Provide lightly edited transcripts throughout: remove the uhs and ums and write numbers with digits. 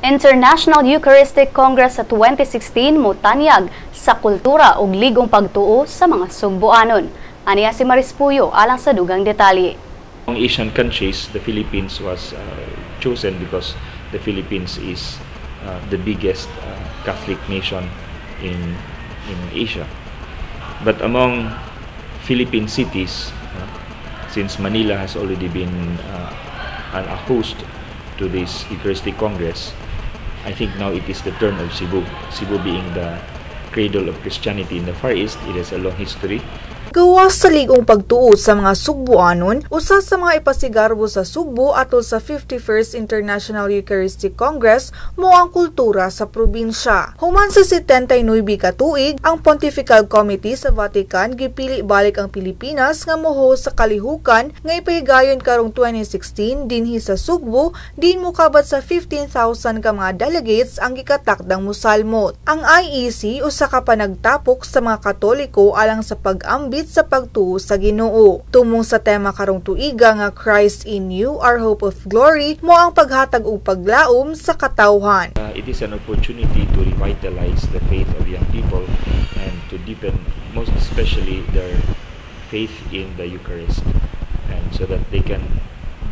International Eucharistic Congress sa 2016 motanyag sa kultura ug ligong pagtuo sa mga Sugboanon. Aniya si Maris Puyo alang sa dugang detalye. Among Asian countries, the Philippines was chosen because the Philippines is the biggest Catholic nation in Asia. But among Philippine cities, since Manila has already been a host to this Eucharistic Congress, I think now it is the turn of Cebu. Cebu being the cradle of Christianity in the Far East, it has a long history. Gawas sa ligong pagtuo sa mga Sugboanon, usa sa mga ipasigarbo sa Sugbo atol sa 51st International Eucharistic Congress mao ang kultura sa probinsya. Human sa 79 ka tuig, ang Pontifical Committee sa Vatican gipili balik ang Pilipinas nga mo-host sa kalihukan nga ipahigayon karong 2016 dinhi sa Sugbo, diin mokabat sa 15,000 ka mga delegates ang gikatakdang musalmot. Ang IEC, usa ka panagtapok sa mga Katoliko alang sa pag-ambit sa pagtuo sa Ginoo. Tumong sa tema karong tuiga nga "Christ in You, Our Hope of Glory", mao ang paghatag og paglaom sa katawhan. It is an opportunity to revitalize the faith of young people and to deepen, most especially, their faith in the Eucharist, and so that they can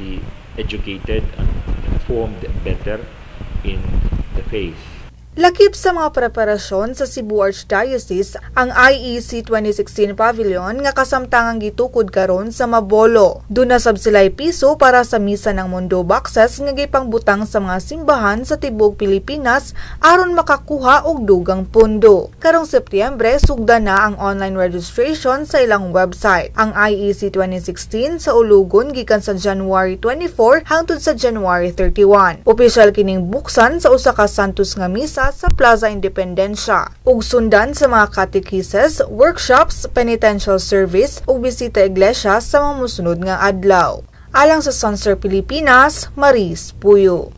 be educated and informed better in the faith. Lakip sa mga preparasyon sa Cebu Archdiocese ang IEC 2016 Pavilion nga kasamtangang gitukod karon sa Mabolo. Duna sab sila'y piso para sa Misa ng Mundo boxes nga gipangbutang sa mga simbahan sa tibuok Pilipinas aron makakuha og dugang pundo. Karong Setyembre, sugda na ang online registration sa ilang website. Ang IEC 2016 saulugon gikan sa January 24 hangtod sa January 31. Opisyal kining buksan sa usa ka Santos nga misa sa Plaza Independencia ug sundan sa mga catechesis, workshops, penitential service ug bisita iglesia sa mga mosunod nga adlaw. Alang sa Sunstar Pilipinas, Maris Puyo.